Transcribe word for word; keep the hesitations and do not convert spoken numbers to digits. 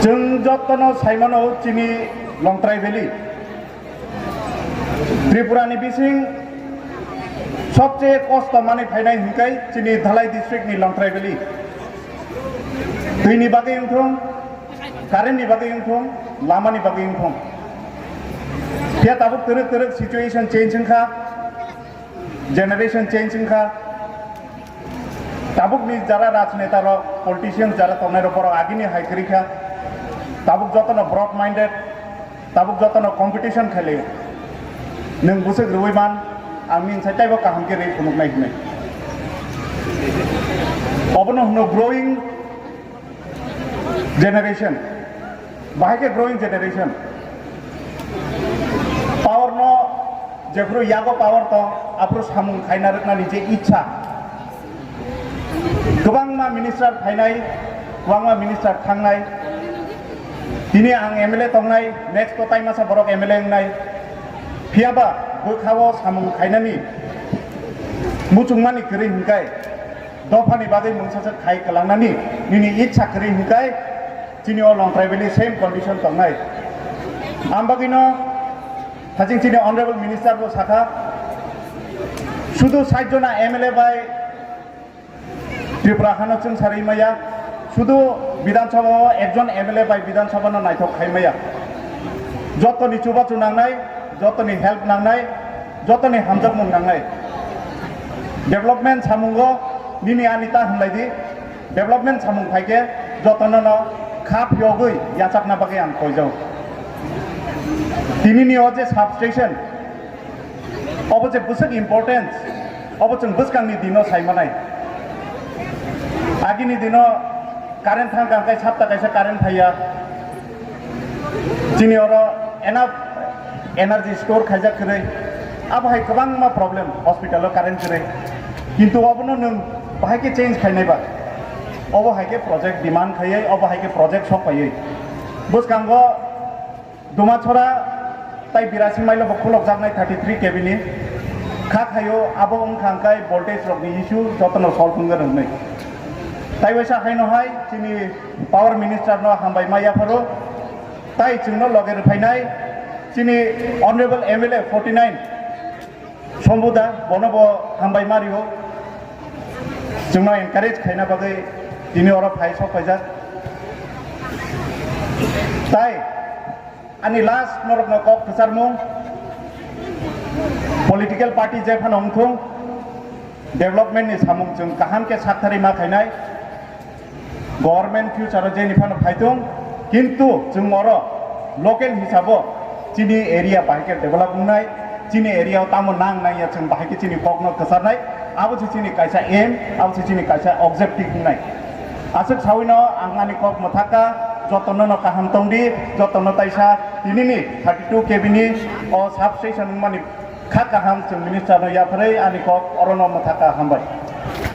Chwng jotono saimano chini Longtrai Valley. Tripura ni bising sobche kosto manwi phainai hinkai chini Dhalai district ni Longtrai Valley. Twi ni bagwi wngthung, current ni bagwi wngthung, lama ni bagwi wngthung. Phiya tabuk twrwk twrwk situation change wngkha, generation change wngkha. Tabukni jara rajneta rok, politicians jara tongnai rok, borok agini hai kwrwi kha. Tabuk jotono broad minded, tabuk jotono competition khailai. Nwng bwswk rwui man, ang nini sai teibo kaham khe rwi phunuknai hinwi. Obono hwno growing generation, bahai khe growing generation. Power no jephru yago power tong, aphru samung khaina rwknani je ichha. Kwbangma minister phainai, kwbangma minister thangnai. Tini ang M L A tongnai, next to tai masa borok M L A wngnai. Phiyaba bwkhao samung khainani muchungmani kwrwi hinkai. Dophani bagwi mungsa se khai kwlangnani nini ichha kwrwi hinkai chini o Longtrai Valley same condition tongnai. Ang bagwino haching chini honorable minister bo sakha, sudu sait jona M L A bai Tripura hano chwng sarwi maya, sudu Bidhan Sabha o ekjon M L A bai Bidhan Sabha no naithok khai maya. Jotoni chubachu nangnai, jotoni help nangnai, jotoni hamjakmung nangnai. Development samungo nini ani ta hwnlai di, development samung phaikhe jotono no kha phiyogwi yachakna bagwi ang koijao. Tinini o je substation, obo je bwswk importance, obo chwng bwskangni dino sai manai. Agini dino current thang kha, hwnkhe sapta kaisa current phaiya. Chini oro enough energy store khaijak kwrwi. Abo hai kwbangma problem, hospital o current kwrwi. Kintu obono nwng bahai khe change khainai ba. Obo hai khe project demand khaiwi, obo hai khe project sok paiwi. Bwskango Dumachora tai Birasing mailo bo khulokjaknai thirty three K V ni. Kha khaio abo wngkha hwnkhe voltage rokni issue jotono solve wngwi rwngnai. Tai waisa haino hai chini power minister no hambai ma yapharo. Tai chwngno loge rwphainai chini honorable M L A forty nine Sombuda, bono bo hambai ma rio. Chwngno encourage khaina bagwi tini oro phai sok paijak. Tai ani last norokno kok kwcharmung, political party je phano wngthung, development ni samung chwng kaham khe saktharwi ma khainai. Government future o jeni phano phaithung, kintu chwng oro local hisabo chini area bahai khe develop wngnai, chini area o tamo nang nang ya chwng bahai khe chini kokno kwcharnai, abo se chini kaisa aim, abo se chini kaisa objective wngnai. Aswk sawino ang ani kok mwthaka, jotono no kaham tongdi, jotono taisa tinini thirty two K V ni o substation wngmani kha kaham chwng minister no yapharwi ani kok orono mwthaka, hambai.